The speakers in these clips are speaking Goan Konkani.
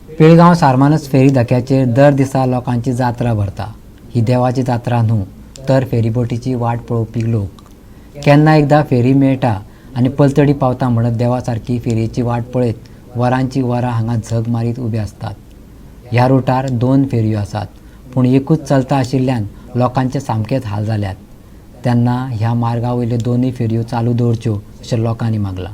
पिळगांव सारमानस फेरी धक्याचेर दर दिसा लोकांची जात्रा भरता. ही देवाची जात्रा न्हू, तर फेरीबोटीची वाट पळोवपी लोक. केन्ना एकदां फेरी मेळटा आनी पलतडी पावता म्हणत देवा सारकी फेरयेची वाट पळयत वरांची वरां हांगा झग मारीत उबे आसतात. ह्या रुटार दोन फेरयो आसात, पूण एकूच चलता आशिल्ल्यान लोकांचे सामकेच हाल जाल्यात. तेन्ना ह्या मार्गा वयल्यो दोनूय फेरयो चालू दवरच्यो अशें लोकांनी मागलां.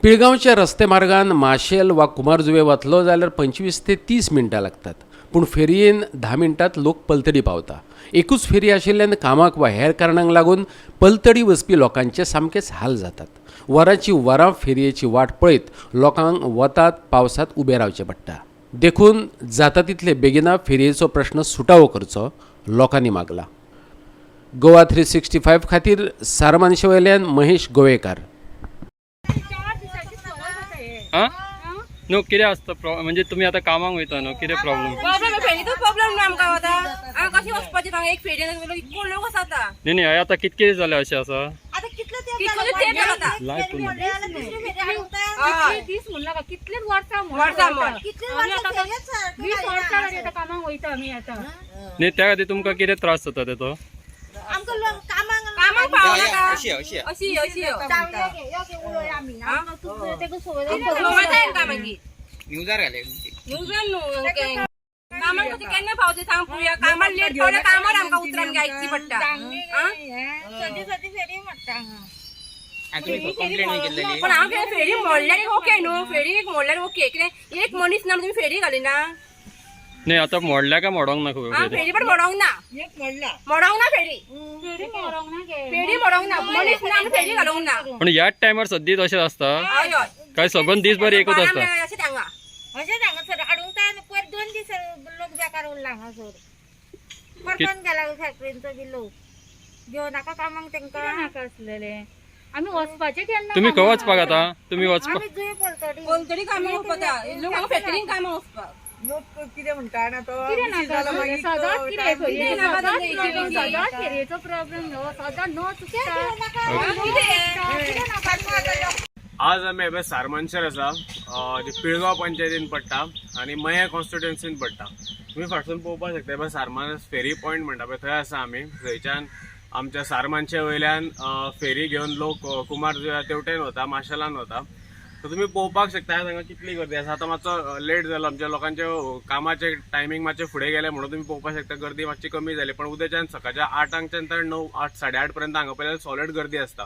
पिळगांवच्या रस्ते मार्गान माशेल वा कुमारजुवे वतलो जाल्यार 25 ते 30 मिनटां लागतात, पूण फेरयेन 10 मिनटांत लोक पलतडी पावता. एकूच फेरी आशिल्ल्यान कामाक वा हेर कारणांक लागून पलतडी वचपी लोकांचे सामकेच हाल जातात. वरांची वरां फेरयेची वाट पळयत लोकांक वतात पावसांत उबें रावचें पडटा. देखून जाता तितले बेगिना फेरयेचो प्रश्न सुटावो करचो लोकांनी मागला. गोवा 365 खातीर सारमानशे वयल्यान महेश गोवेकार. हा, न्हू, कितें आसता म्हणजे तुमी आतां कामाक वयता न्हू, कितें प्रॉब्लम? प्रॉब्लेम, फेरीचो प्रॉब्लेम ना आमकां. आतां हांगा कशी वचपाची सांग? एक फेरी इतको लोक आसा आतां. न्ही न्ही, हें आतां कितके दीस जाले अशें आसा? आता कितले तेप कितलो जालो? तेप जालो आतां. लायक पूर्ण. हय. दीस म्हणून नाका, कितलेच वर्सां म्हूण. वर्सां म्हण. कितली आमी वर्सां आतां फेरयेच सारकें 20 जायना वर्सां जालीं हांगासर. आतां कामाक वयता आमी आतां. न्ही, त्या खातीर तुमकां कितें त्रास जाता तेचो? आमकां लोक कामाक कामाक पावना. अशी अशी अशी. जावं, यो घे, यो घे, उलोय आमी. आमकां तूं तेका सवय सवय जाय आमकां मागीर. न्यूजार घाले. न्यूजान न्हू, कामाक कशें केन्ना पावते सांग पळोवया. कामार लेट पावल्या, कामार आमकां उतरान आयकची पडटा. आं? सदी सदी फेरी म्हणटा हांगा. आनी तुमी कंप्लेन केल्लेली? पण हांव कितें, फेरी मोडल्यार ओके न्हू? फेरी एक मोडल्यार ओके. कितें एक मनीस ना म्हणून तुमी फेरी घालिना? न्ही, आतां मोडल्या काय मोडोंक ना खबर? आं, फेरी पण मोडोंक ना, मोडोंक ना फेरी. फेरी मोडोंक ना गे. फेरी मोडोंक ना, मनीस ना म्हणून फेरी घालूंक ना. पण ह्याच टायमार सद्दी तशें आसता? हय हय. काय सबंद दीसभर एकूच आसता? अशें हांगा. अशेंच हांगासर हाडूंक जाय न्हू. पयर 2 दीस लोक बेकार उरला हांगासर. परतून गेला फॅक्टरींचो बी लोक घेवन नाका कामाक तेंकां. नाका आसलेले, आमी वचपाचें केन्ना तुमी खंय कामाक? वचपाक आतां? तुमी वचपाक? आमी जुये पलतडी. पलतडी कामाक वचपाक, लोक हांगा फॅक्टरीन कामाक वचपाक. लोक कितें म्हणटा ना तो कितें नाका आसलेलें? सदांच कितें कितें नाका सदांच जाल्लें? प्रॉब्लेम, सदांच फेरयेचो प्रॉब्लेम ह्यो सदांच न चुकता. कितें? आज आमी हे सारमानशेर आसा, जे पिळगांव पंचायतीन पडटा आनी मयें कॉन्स्टिट्युएन्सीन पडटा. तुमी फाटसून पळोवपाक शकता, हे सारमानस फेरी पॉयंट म्हणटा पळय, थंय आसा आमी. थंयच्यान आमच्या सारमानशे वयल्यान फेरी घेवन लोक कुमारजुव्या तेवटेन वता, माशेलान वता. सो तुमी पळोवपाक शकता हांगा कितली गर्दी आसा. आतां मातसो लेट जालो, आमच्या लोकांचे कामाचे टायमींग मातशें फुडें गेलें म्हणून तुमी पळोवपाक शकता गर्दी मातशी कमी जाली. पण उद्याच्यान सकाळच्या 8आंकच्यान तर 9, 8, 8:30 पर्यंत हांगा पळयल्यार सॉलिड गर्दी आसता.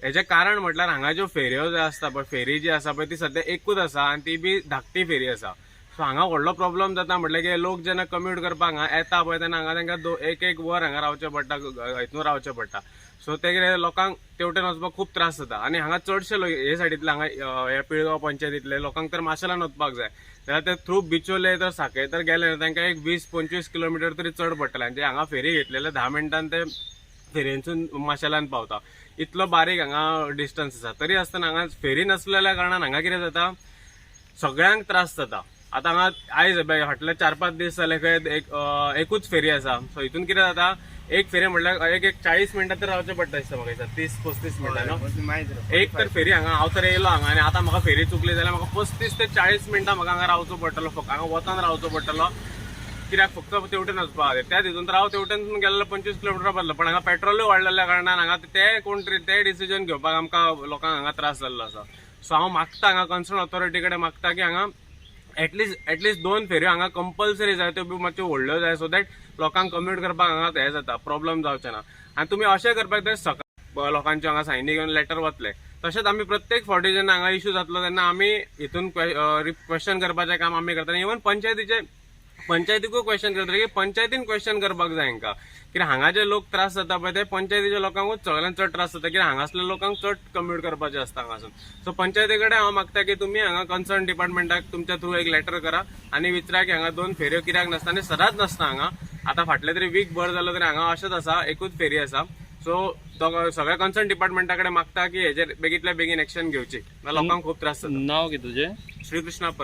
हेजें कारण म्हटल्यार हांगा ज्यो फेरयो ज्यो आसता पळय, फेरी जी आसा पळय, ती सद्या एकूच आसा आनी ती बी धाकटी फेरी आसा. सो हांगा व्हडलो प्रॉब्लम जाता म्हटल्यार की लोक जेन्ना कम्यूट करपाक हांगा येता पळय, तेन्ना हांगा तांकां एक एक वर हांगा रावचें पडटा, हितून रावचें पडटा. सो ते कितें, लोकांक तेवटेन वचपाक खूब त्रास जाता. आनी हांगा चडशे लोक हे सायडींतले, हांगा ह्या पिळगांव पंचायतींतले लोकांक तर माशेलान वचपाक जाय जाल्यार ते थ्रू बिचोले तर साखळे तर गेले न्हू, तांकां एक 20-25 किलोमिटर तरी चड पडटलें. आनी ते हांगा फेरी घेतलेले 10 मिनटान ते फेरयेंतसून माशेलान पावता. इतलो बारीक हांगा डिस्टन्स आसा, तरी आसतना हांगा फेरी नासलेल्या कारणान हांगा कितें जाता, सगळ्यांक त्रास जाता. आतां हांगा आयज पळय फाटले 4-5 दीस जाले खंय एक एकूच फेरी आसा. सो हितून कितें जाता, एक फेरी म्हटल्यार एक एक 40 मिनटां तर रावचें पडटा दिसता म्हाका दिसता, 30-35 मिनटां न्हू एक तर फेरी. हांगा हांव तर येयलो हांगा आनी आतां म्हाका फेरी चुकली जाल्यार म्हाका 35 ते 40 मिनटां म्हाका हांगा रावचो पडटलो, फक्त हांगा वतान रावचो पडटलो. कित्याक? फक्त तेवटेन वचपा खातीर. त्या हितून तर हांव तेवटेन गेल्लो 25 किलोमिटर बदलो. पण हांगा पेट्रोलूय वाडलेल्या कारणान हांगा ते कोण तरी ते डिसिजन घेवपाक आमकां लोकांक हांगा त्रास जाल्लो आसा. सो हांव मागता, हांगा कन्सर्न ऑथॉरिटी कडेन मागता की हांगा एटलिस्ट दोन फेरयो हांगा कंपल्सरी जाय, त्यो बी मातश्यो व्हडल्यो जाय, सो that लोकांक कम्यूट करपाक हांगा हें जाता, प्रॉब्लम जावचें ना. आनी तुमी अशें करपाक जाय, सकाळ लोकांचे हांगा सायनी घेवन लेटर वतले, तशेंच आमी प्रत्येक फावटी जेन्ना हांगा इशू जातलो तेन्ना आमी हितून क्वेश्चन करपाचें काम आमी करतले. इवन पंचायतीकूय क्वेश्चन करतले की पंचायतीन क्वेश्चन करपाक जाय हांकां. कित्याक हांगा जे लोक त्रास जाता पळय, ते पंचायतीच्या लोकांकूच सगळ्यांत चड त्रास जाता, कित्याक हांगासल्या लोकांक चड कम्यूट करपाचें आसता हांगासून. सो पंचायती कडेन हांव मागता की तुमी हांगा कन्सर्न डिपार्टमेंटाक तुमच्या थ्रू एक लेटर करा आनी विचारा की हांगा दोन फेरयो कित्याक नासता आनी सदांच नासता हांगा. आतां फाटले तरी वीक भर जालो तरी हांगा अशेंच आसा, एकूच फेरी आसा. सो सगळ्या कन्सर्न डिपार्टमेंटा कडेन मागता की हेजेर बेगींतल्या बेगीन एक्शन घेवची, लोकांक खूब त्रास जाता. नाव कितें तुजें? श्रीकृष्णा परब.